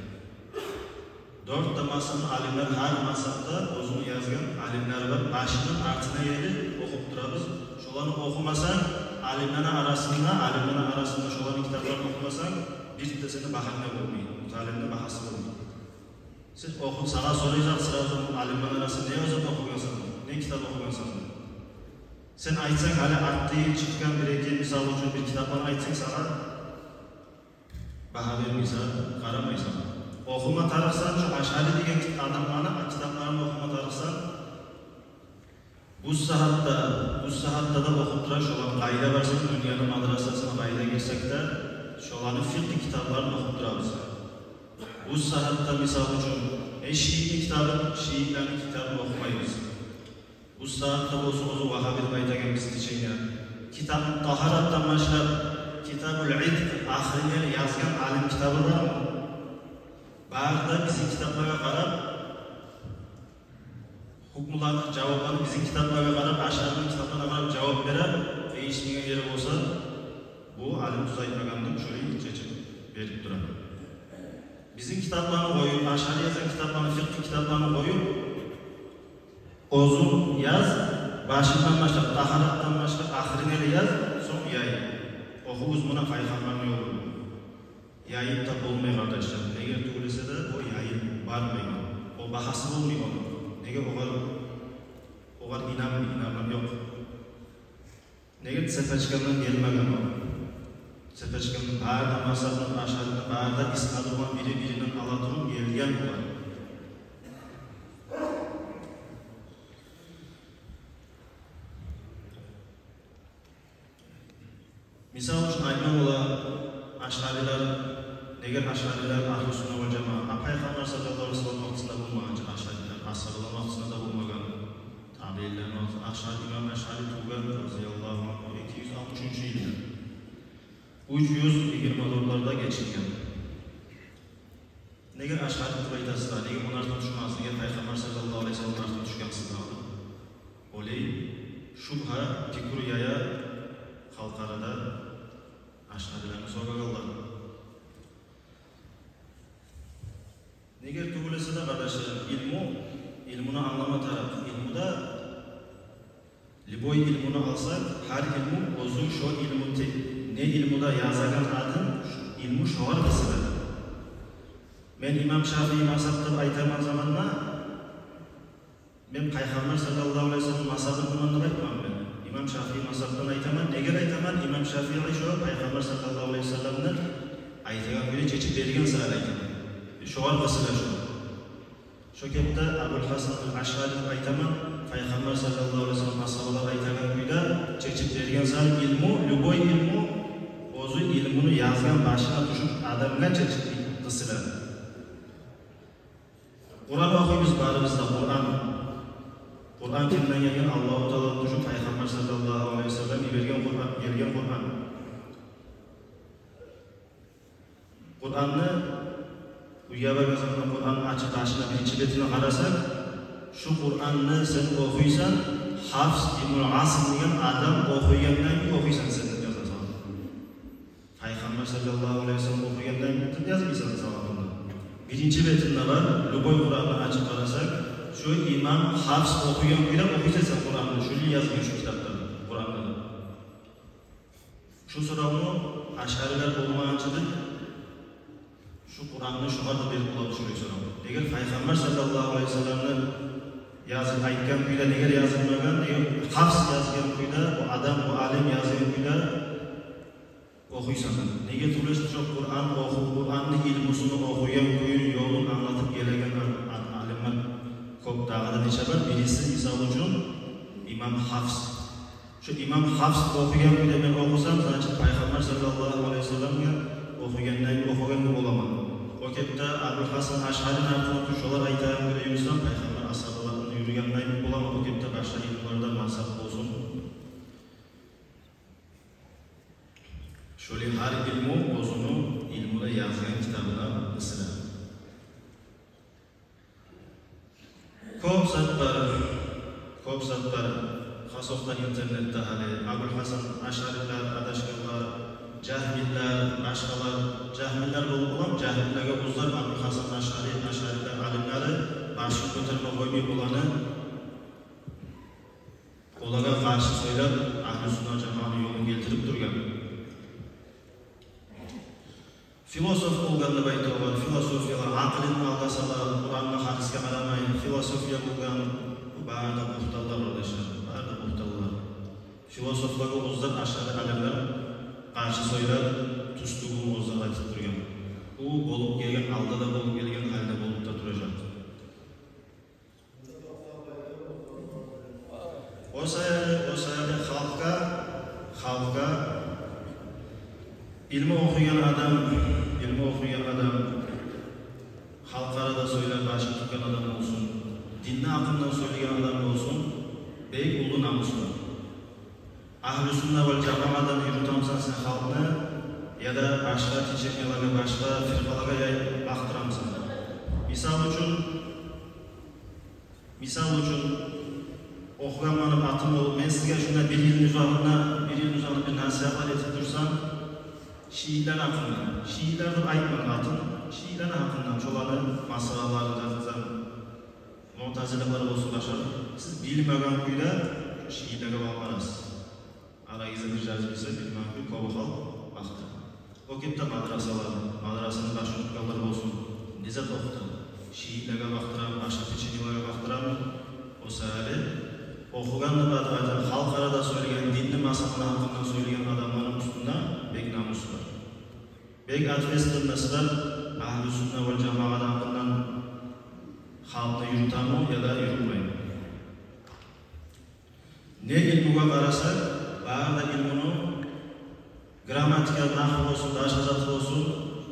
Дёрт де мазгьабны алимлер, гьар мазгьабда оьзюню язгъан алимлери бар. Башындан артына ерли охуп турабыз. Шоланы охумасанг, алимлени арасында, алимлени арасында шоланы китапларын охумасанг, бир де сени багьанг да болмай, муталимни багьасы болмай. Сен охуп, сагъа сорайжакъ сразу алимлени арасында: «Не озат охугъансан? Не китап охугъансан?» Сен айтсанг, гьали артда чыкъгъан бир-эки, мисал учун, бир китапланы айтсанг, сагъа багьа бермейсен, къарамайсан. Охума тарыкъсан шо ашари деген кит-, адамланы китапларын охума тарыкъсан. Бу сагьатда, бу сагьатда да охуп тура шоланы, къайда барсакъ, дюньяны мадрасасына къайда гирсек де, шоланы фикъгь китапларын охуп турабыз. Бу сагьатда, мисал учун, э, шиитни китабын, шиитлени китабын охумайбыз. Бу сагьатда болсун, оьзю вагьабизм айтагъан биз течение. Китабу тагьаратдан башлап, китабул итк ахырына ерли язгъан алим китабы бармы? Бары да бизин китаплагъа къарап, гьукмуланы, жавапланы бизин китаплагъа къарап, ашарини китапларына къарап жавап бере, къыйышмайгъан ери болса, бу алим тюз айтмагъанны шолай чечип берип тура. Бизин китапланы къоюп, ашари язгъан китапланы, фикъгь китапланы къоюп, оьзюнг яз, башындан башлап, тагьаратдан башлап, ахырына ерли яз, сонг яй. Охугъуз муна Пайхаммарны ёлун. Яйып да болмай, къардашлар. Неге тюгюл эсе де, о яйып бармай. О багьасы болмай ону. Неге? Огъар, огъар инам, инамым ёкъ. Неге? Цепочкадан гелмеген о. Цепочкадан бары да мазгьабны, ашарини бары да иснады булан бири-биринден ала туруп гелген олар. Мисал учун, айтма бола, ашарилер, неге ашарилер агьлу сунна вал жамаа? А, Пайхаммар саллаллагьу алайгьи ва саллам вакътисинде болмагъан чы ашарилер, асгьабалар вакътисинде де болмагъан, табиинлер вакътисинде. Ашари, имам Ашари тувгъан, разияллагьу ангьу, эки юз алтмыш уьчюнчю йылда, уьч юз йигирма дёртлерде гечинген. Неге ашари деп айтасызлар? Неге ону артына тюшмесин? Неге Пайхаммар саллаллагьу алайгьи ва салламны артына тюшгенсиз дагъы? Олай шубгьа, пикру яя халкъ арада ашарилени сорагъанлар. Неге тюгюл эсе де, къардашларым, илму, илмуну англама тарыкъ. Илмуда, любой илмуну алсакъ, гьар илму оьзю шо илму те-, не илмуда язагъан атын, илму шогъар къысыла. Мен имам Шафии мазгьаб деп айтагъан заманда, мен Пайхаммар саллаллагьу алайгьи ва саллам мазгьабын тутаман деп айтмайман мен. Имам Шафии мазгьабдан айтаман. Неге айтаман? Имам Шафии шо Пайхаммар саллаллагьу алайгьи ва салламны айтагъан кюйде чечип берген саялы айтаман. Шогъар къысыла шо. Шо кепде Абул Гьасан ал-Ашари деп айтаман, Пайхаммар саллаллагьу алайгьи ва саллам, асгьабалар айтагъан кюйде чечип берген саялы илму, любой илму, оьзю илмуну язгъан, башына тюшюп, адамгъа чечип къысыла. Къуран охуйбуз барыбыз да, Къуран. Къуран кимден гелген? Аллагьу Тааладан тюшюп, Пайхаммар саллаллагьу алайгьи ва саллам йиберген Къуран, гелген Къуран. Къуранны, уьйге баргъан заманда Къуранны ачып, башына, биринчи бетине къарасанг, шу Къуранны сен охуйсан, Хафс ибну Асим деген адам охуйгъандан охуйсан сен деп яза савабын. Пайхаммар саллаллагьу алайгьи ва саллам охуйгъандан язмайсан савабын. Биринчи бетинде бар, любой Къуранны ачып къарасанг, шо имам Хафс охуйгъан кюйде охуйсан сен Къуранны, шолай язгъан шу китапда, Къуранда. Шу соравну ашарилер болмагъанча деп, шу Къуранны шогъар да берип боламы шулай сорав. Неге Пайхаммар саллаллагьу алайгьи ва салламны язып айтгъан кюйде неге язылмагъан, неге Хафс язгъан кюйде, бу адам, бу алим язгъан кюйде охуйсан? Неге тюгюл шо Къуран охуп, Къуранны илмусун охуйгъан кюйюн, ёлун англатып гелеген ал-, ал-, алимлер кёп, дагъы да нече бар. Бириси, мисал учун, имам Хафс. Шо имам Хафс охуйгъан кюйде мен охусам, значит, Пайхаммар саллаллагьу алайгьи ва салламгъа охуйгъандай охуйгъан боламан. О кепде Абул Хасан Ашарини артына тюшюп, шолар айтагъан кюйде юрюсем, Пайхаммар асгьабалардан юрюгендей боламан. О кепде башгъа илмуларда мансап болсун. Шолай гьар илму оьзюню илмуну язгъан китабына ысыра. Кёп зат бар, кёп зат бар. Хасокъда интернетде гьали Абул Хасан Ашарилер адашгъанлар, жагьмилер, башгъалар, жагьмилер болуп боламы, жагьмилеге узар, Абул Хасан Ашари, Ашарилер алимлери башын гётерме къоймай оланы, олагъа къаршы сёйлеп, агьлю сунна жамаатны ёлун гелтирип тургъан. Философ болгъан деп айтагъан, философиялар, акъылын алгъасалар, Къуранны, гьадисге къарамай, философия болгъан, бу бары да бугьтанлар, къардашлар, бары да бугьтанлар. Философлагъа узар, ашари алимлер къаршы сёйлеп, тюз тюгюлню узар айтып тургъан. Бу болуп гелген, алда да болуп гелген, гьали де болуп да туражакъ. О саялы, о саялы халкъгъа, халкъгъа илму охуйгъан адам, илму охуйгъан адам, халкъ арада сёйлеп башын тутгъан адам болсун, динни гьакъындан сёйлейген адам болсун, бек уллу намус бар. Агьлю сунна вал жамаатдан юрютемисен сен халкъны, яда башгъа течениелагъа, башгъа фиркъалагъа яй бакътырамысан? Мисал учун, мисал учун, охугъан мени атым болуп, мен сизге шунда бир йылны узагъында, бир йылны узагъында бир насигьатлар этип турсам, шиитлер гьакъында, шиитлер деп айтмагъан атын, шиитлер гьакъында, шоланы масъалаларын жазсам, муътазилалар болсун, башгъа, сиз билмеген кюйде шиитлеге багъып барасыз. Арагъызда бир жазып берсе, билмеген кюй, кёбю халкъ бакътыра. О кепде мадрасалар, мадрасаны башын тутгъанлар болсун, не зат охутуп, шиитлеге бакътырамы, башгъа течениелеге бакътырамы? О саялы охугъан деп айтагъан, халкъ арада сёйлейген, динни масъалалар гьакъында сёйлейген адамланы уьстюнде бек намус бар. Бек ответственность бар, агьлю сунна вал жамаат гьакъындан халкъны юрютеми яда юрютмейми. Не илмугъа къарасакъ, бары да илмуну, грамматика, нахв болсун, башгъа зат болсун,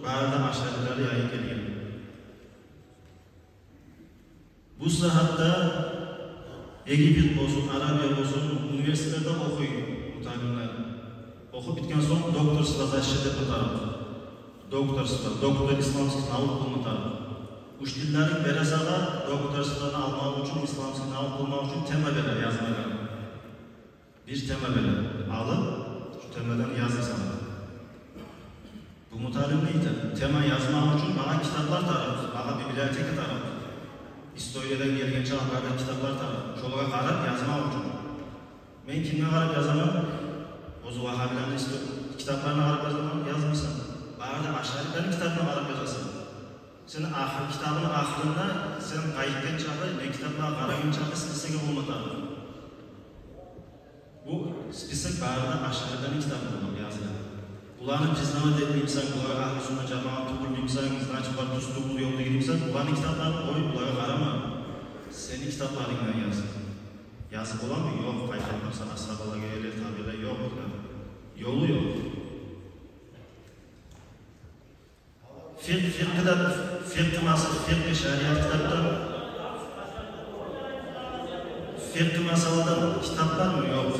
бары да ашарилер яйып гелген. Бу сагьатда Египет болсун, Арабия болсун, университетлерде охуй муталимлер. Охуп битген сонг докторство защита этме тарыкъ. Докторство, доктор исламских наук болма тарыкъ. Учительлеринг бере сагъа докторствону алмакъ учун, исламских наук болмакъ учун тема бере язмагъа. Бир тема бере, алып, шу темадан яз дей сагъа. Бу муталим не эте? Тема язмакъ учун магъа китаплар тарыкъ, магъа библиотека тарыкъ. Историядан гелгенче, бары да китаплар тарыкъ. Шолагъа къарап язмакъ учун. Мен кимге къарап язаман? Оьзю вагьабилени исто-, китапларына къарап язаман, язмайсан. Бары да ашарилени китабына къарап язасан. Сен ахыр, китабыны ахырында, сен къайтгъан чакъы, не китаплагъа къарагъан чакъы, списоге болма тарыкъ. Бу список бары да ашарилени китабы болуп язылгъан. Буланы признавать этмеймисен, булар агьлю сунна жамаат тюгюл деймисен, значит, булар тюз тюгюл ёлну гирмеймисен, буланы китапларын къой, булагъа къарама. Сени китапларынгдан яз. Язып боламы? Ёкъ, къайтармакъ сагъа, асгьабалагъа геле, табиилеге ёкъ. Ёлу ёкъ. Фикъ, фикъгьда, фикъгь мас-, фикъгь шариат китапдан, фикъгь масъалада китап бармы? Ёкъ.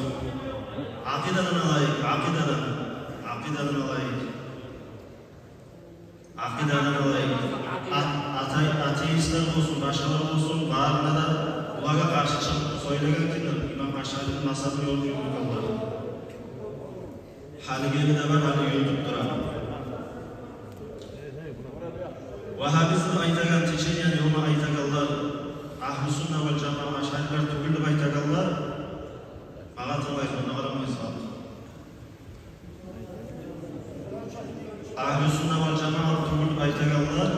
Акъидадан алайыкъ, акъидадан, акъидадан алайыкъ. Акъидадан алайыкъ. А-, ате-, атеистлер болсун, башгъалар болсун, барына да, булагъа къаршы чыгъып Сёйлеген кимдир? Имам Ашъарини мазгьабын юрютюп тургъанлар. Гьалиги де бар, гьали юрютюп тура. Вагьабизм айтагъан теченияны ёлуна айтагъанлар, агьлу сунна вал жамаа ашъарилер тюгюл деп айтагъанлар, магъа тынглайсыз, онда къарамайсыз халкъ. Агьлу сунна вал жамаа тюгюл деп айтагъанлар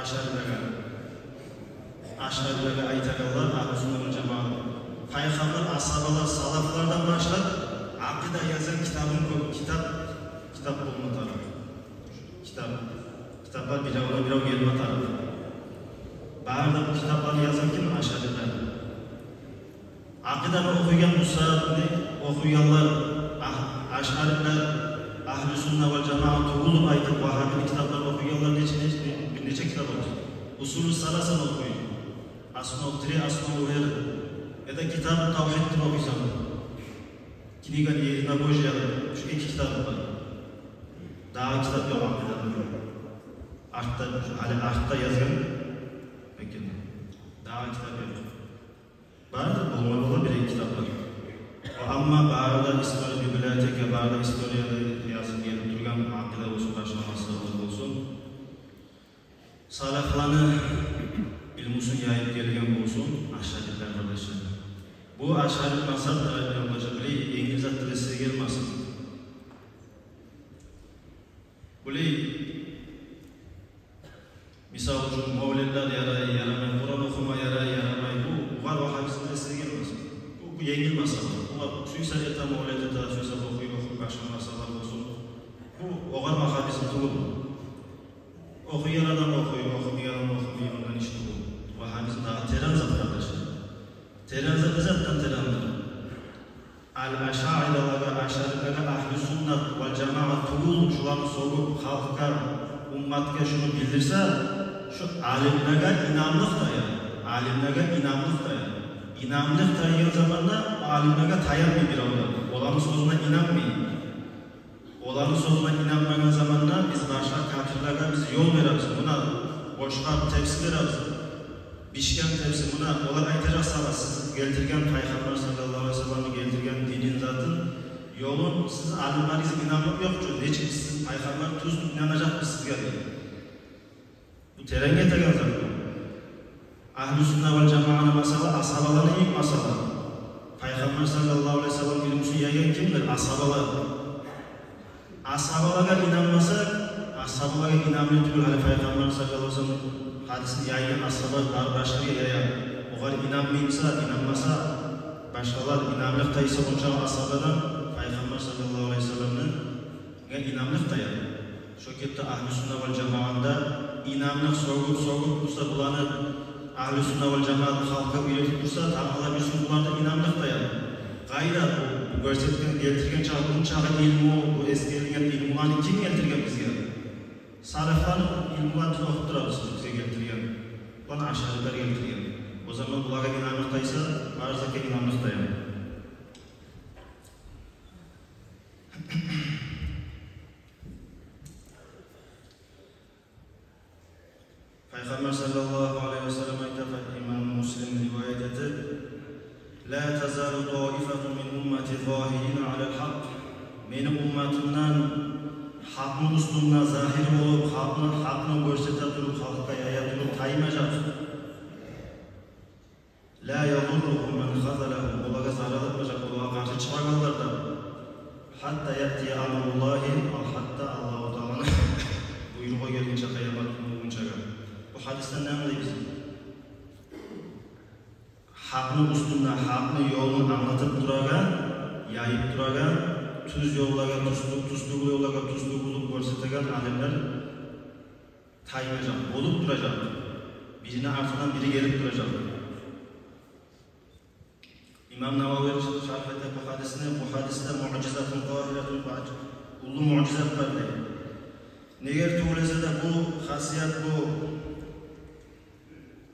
ашъарилеге. Ашъарилеге айтагъанлар, агьлу сунна вал жамаа. Пайхаммар, асгьабалар, салафлардан башлап акъида язгъан китабын кё-, китап, китап болма тарыкъ. Китап. Китаплар биревден бирев гелме тарыкъ. Бары да бу китапланы язгъан ким? Ашъарилер. Акъиданы охуйгъан, бу сагьатны охуйгъанлар, а-, ашъарилер, агьлу сунна вал жамаа тюгюл деп айтып, вагьабини китапларын охуйгъанлар нече, нече, бир нече китап охуй. Усулу саласаны охуй. Основ три, основу гьар. Яда китабу тавгьид деп охуйсан. Книга единобожия, шу эки китап бар. Дагъы китап ёкъ акъиданы. Артда, гьали артда язгъан экен. Дагъы китап ёкъ. Бардыр, болма бола бир-эки китаплар. Амма бары да история, библиотека, бары да историяда язып гелип тургъан акъида болсун, башгъа масъалалар болсун, салафланы илмусун яйып гелген болсун ашъарилер, къардашлар. Бу ашъари мазгьаб да, ёлдашлар, булай енгил зат деп эсигизге гелмесин. Булай, мисал учун, мавлетлер ярай, ярамай, Къуран охума ярай, ярамай. Бу, бугъар вагьабизм деп эсигизге гелмесин. Бу, бу енгил масъала. Бугъар сюйсе эте, мавлет эте, сюйсе охуй, охуй, башгъа масъалалар болсун. Бу огъар вагьабизм тюгюл. Охуйгъан адам охуй, охумайгъан адам охумай, ондан иш тюгюл. Вагьабизм дагъы терен зат, къардашлар. Терен зат, не затдан терендир? Ал-ашъарилеге, ашъарилеге агьлу сунна вал жамаа тюгюл, шуланы сёгюп, халкъгъа, умматгъа шуну билдирсе, шу алимлеге инамлыкъ таяр. Алимлеге инамлыкъ таяр. Инамлыкъ тайгъан заманда алимлеге таянмай бирев де, оланы сёзюне инанмай. Оланы сёзюне инанмагъан заманда биз башгъа капирлеге биз ёл беребиз. Муна бошгъа тепси беребиз. Бишген тепси, муна олар айтажакъ сагъа, сиз гелтирген, Пайхаммар саллаллагьу алайгьи ва салламны гелтирген динин, затын, ёлун, сиз алимлеригиз инамлыкъ ёкъ чу, нечик биз, сиз Пайхаммар тюз, инанажакъбыз сизге, дей. Бу терен гетеген зат бу. Агьлу сунна вал жамааны масъала, асгьабаланы йимик масъала. Пайхаммар саллаллагьу алайгьи ва саллам илмусун яйгъан кимдир? Асгьабалар. Асгьабалагъа инанмасакъ, асгьабалагъа инамлы тюгюл, гьали Пайхаммар саллаллагьу алайгьи ва саллам гьадисин яйгъан асгьабалар бар башгъа яя. Огъар инанмаймыса, инанмаса, башгъалар инамлыкъ тайса онча асгьабадан, Пайхаммар саллаллагьу алайгьи ва салламны инамлыкъ таяр. Шо кепде агьлу сунна вал жамааны да инамлыкъ сёгюп, сёгюп турса, буланы агьлу сунна вал жамааны халкъгъа уьйретип турса, тангала бирсин булар да инамлыкъ таяр. Къайда бу гёрсетген, гелтирген чакъы, бу чакъы илму, бу эсгерилген илмуланы ким гелтирген бизге? Салафланы илмуларын биз охуп турабыз, бизге гелтирген. Буланы ашъарилер гелтирген. О заман булагъа инамлыкъ тайса, бары затгъа инамлыкъ таяр. Пайхаммар саллаллагьу алайгьи ва саллам айта, имам Муслим риваят этип: «Ла тазалу таифатун мин уммати загьирина алал гьакъ». Мени умматымдан гьакъны уьстюнде загьир болуп, гьакъны, гьакъны гёрсете туруп, халкъгъа яя туруп таймажакъ. «Ла язурругьум ман хазалагьум», олагъа зарал этмежек, олагъа къаршы чыгъагъанлар да. «Гьатта яътия амруллагьи», ал гьатта Аллагьу Тааланы буйругъу гелгинче, къыямат гюн болгъунчагъа. Бу гьадисден не англайбыз? Гьакъны уьстюнде, гьакъны ёлун англатып турагъан, яйып турагъан, тюз ёллагъа, тюз тю-, тюз тюгюл ёллагъа тюз тюгюллюк гёрсетеген алимлер таймажакъ, болуп туражакъ. Бирини артындан бири гелип туражакъ. Имам Нававий шаргь эте бу гьадисни, бу гьадисде муъжизатун къагьиратун, уллу муъжизат бар дей. Неге тюгюл эсе де бу хасият, бу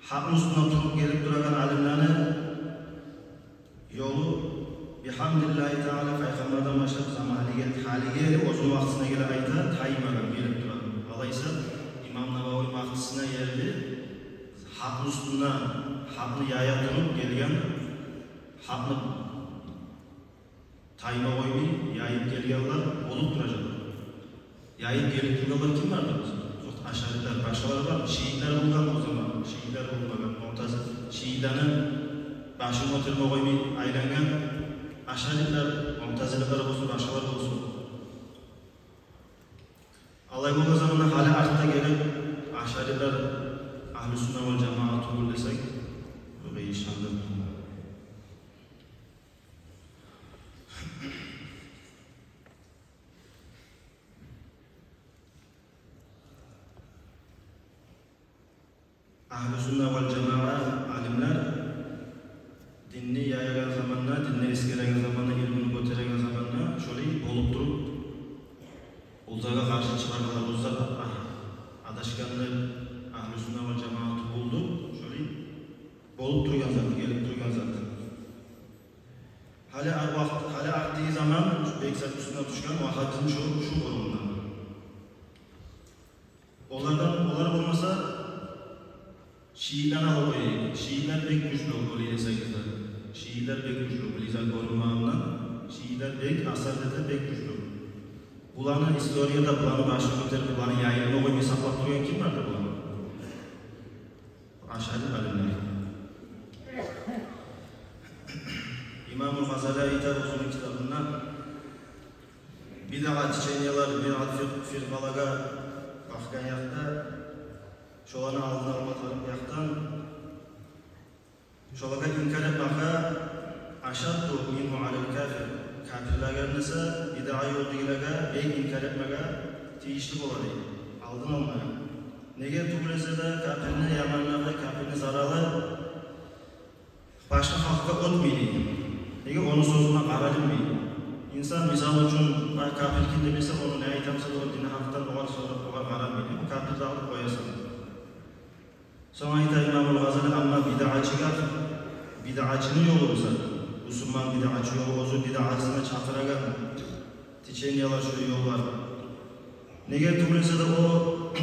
гьакъны уьстюнде туруп гелип турагъан алимлени ёлу, бигьамдиллагьи таала, пайхаммардан башлап заман гьалиге, гьалиге ерли, оьзюню вакътисине геле айта, таймагъан, гелип турагъан. Алайса, имам Нававий вакътисине ерли гьакъны уьстюнде, гьакъны яя туруп гелген Гьакъны тайма къоймай яйып гелгенлер болуп туражакъ. Яйып гелип тургъанлар ким бардыр? Ёкъ, ашарилер, башгъалар бар. Шиилер болгъан о заман. Шиилер болмагъан. Муътазил-, шиилени башын оьтюрме къоймай айлангъан ашарилер, муътазилелер болсун, башгъалар болсун. Алай болгъан заманда гьали артда гелип, ашарилер агьлюсунна вал жамаа тюгюл десек, бу гьеч ишандырмай. Агьлюсунна вал жамаа алимлер динни яягъан заманда, динни эсгереген заманда, илмуну гётереген заманда шолай болуп туруп, оларгъа къаршы чыгъаргъанлар, олар адашгъанлар, агьлюсунна вал жамаа тюгюлдюр, шолай болуп тургъан зат, гелип тургъан зат. Гьали ар вакъти, гьали артдагъы заман бек зат уьстюне тюшген вагьабизм шу, шу къурумда. Олардан, олар болмаса, шиилени алып къояйыкъ. Шиилер бек гючлю, олай десегиз де. Шиилер бек гючлю, билигиз, гёрюнмегенден, шиилер бек асар эте, бек гючлю. Буланы историяда, буланы башын гётерип, буланы яйылма къоймай сакълап тургъан ким бардыр буланы? Ашари алимлер. Имамул Гъазали айта оьзюню китабында, бидъа течениелер, бидъа фир-, фиркъалагъа бакъгъан якъда, шоланы алдын алма тарыкъ якъдан, шолагъа инкар этмеге, ашадду мингьу алал кафир, капирлеге эсе, бидъа ёлдагъылагъа бек инкар этмеге тийишли бола дей, алдын алмагъа. Неге тюгюл эсе де, капирни яманлыгъы, капирни заралы башгъа халкъгъа оьтмей дей. Неге, ону сёзюне къаралынмай. Инсан, мисал учун, ба-, капир экен деп эсе, ону не айтамса да, о дини гьакъдан огъар сорап, огъар къарамай дей. Бу капир дагъы къоясан. Сонг айта Имамул Гъазали, амма бидъачыгъа, бидъачыны ёлу буса, бусурман бидъачы ёлу, оьзю бидъасына чакъырагъан течениелер, шо ёллар. Неге тюгюл эсе де, о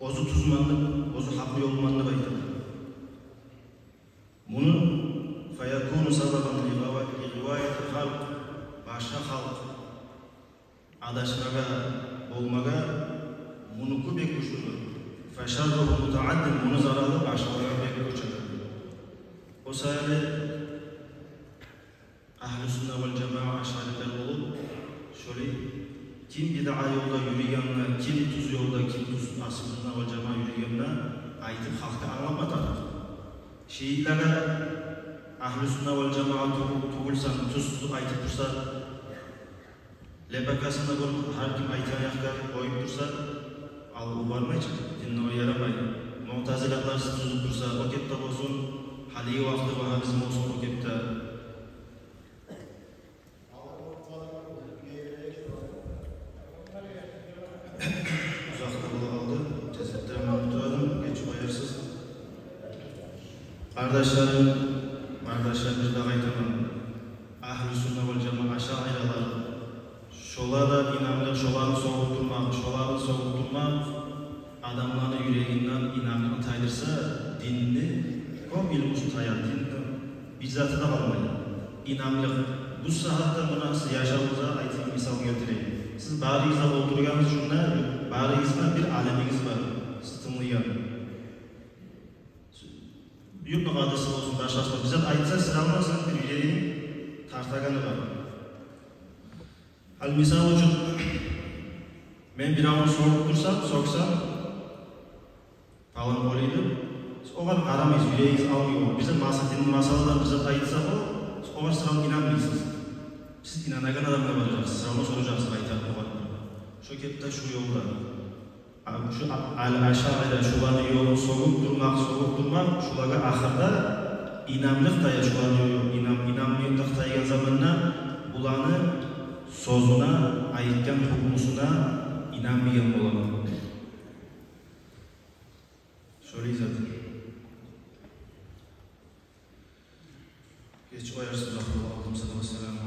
оьзю тюзманлыкъ, оьзю гьакъны ёлуманлыкъ айта. Муну, фаякуну сабабан ли гъава-, ли гъиваятил халкъ, башгъа халкъ адашмагъа болмагъа мунуку бек гючлюдюр. Фашарругьу мутааддин, муну заралы башгъалагъа бек гёчедир. О саялы агьлюсунна вал жамаа ашарилер болуп, шолай ким бидъа ёлда юрюйгенин, ким тюз ёлда, ким тюз, агьлюсунна вал жамаа юрюйгенин айтып, халкъгъа англатма тарыкъ. Шиилеге агьлюсунна вал жамаа тюгюл, тюгюлсен, тюз тюзюп айтып турса, лепакасын да гёрюп, гьар ким айтагъан якъгъа къоюп турса, ал о бармай чы, динни о ярамай. Муътазилалар тюзюп турса, о кепде болсун, гьалиги вакъти вагьабизм болсун, о кепде. Узакъ да бола къалды, тезлетдирмей турадым, геч къоярсыз. Къардашларым, къардашлар, бир дагъы айтаман. Агьлюсунна вал жамаа, ашаиралар, шолагъа инамлыкъ, шоланы согъуп турмакъ, шоланы согъуп турмакъ адамланы юрегинден инамлыкъны тайдырса, динни кёп илмусу таяр, динни бир заты да къалмай. Инамлыкъ. Бу сагьатда муна сиз яшавугъузгъа айтып мисал гелтирейим. Сиз барыгъыз да олтургъан учун да, барыгъызны бир алимигиз бар, сиз тынглайгъан. Юртну къадиси болсун, башгъасы болсун, бир зат айтса, сиз англамасагъыз, бир юрегин тартагъаны бар. Ал мисал учун, мен биревню согъуп турсам, сёксем, палан къолу деп, сиз огъар къарамайсыз, юрегигиз алмай огъар. Бир зат маса-, дин масаладан бир зат айтса о, сиз огъар сразу инанмайсыз. Сиз инанагъан адамгъа баражакъсыз, сразу соражакъсыз, айтагъан огъар. Шо кепде, шу ёлда. А, шу а-, ал-Ашаира, шуланы ёлун согъуп турмакъ, согъуп турмакъ, шулагъа ахырда инамлыкъ тая, шуланы ёлу, инам-, инамлыкъ тайгъан заманда буланы сёзюне, айтгъан гьукмусуна инанмайгъан бола. Шолай зат. Геч къоярсыз, узакъ болуп къалдым. Салават, салам.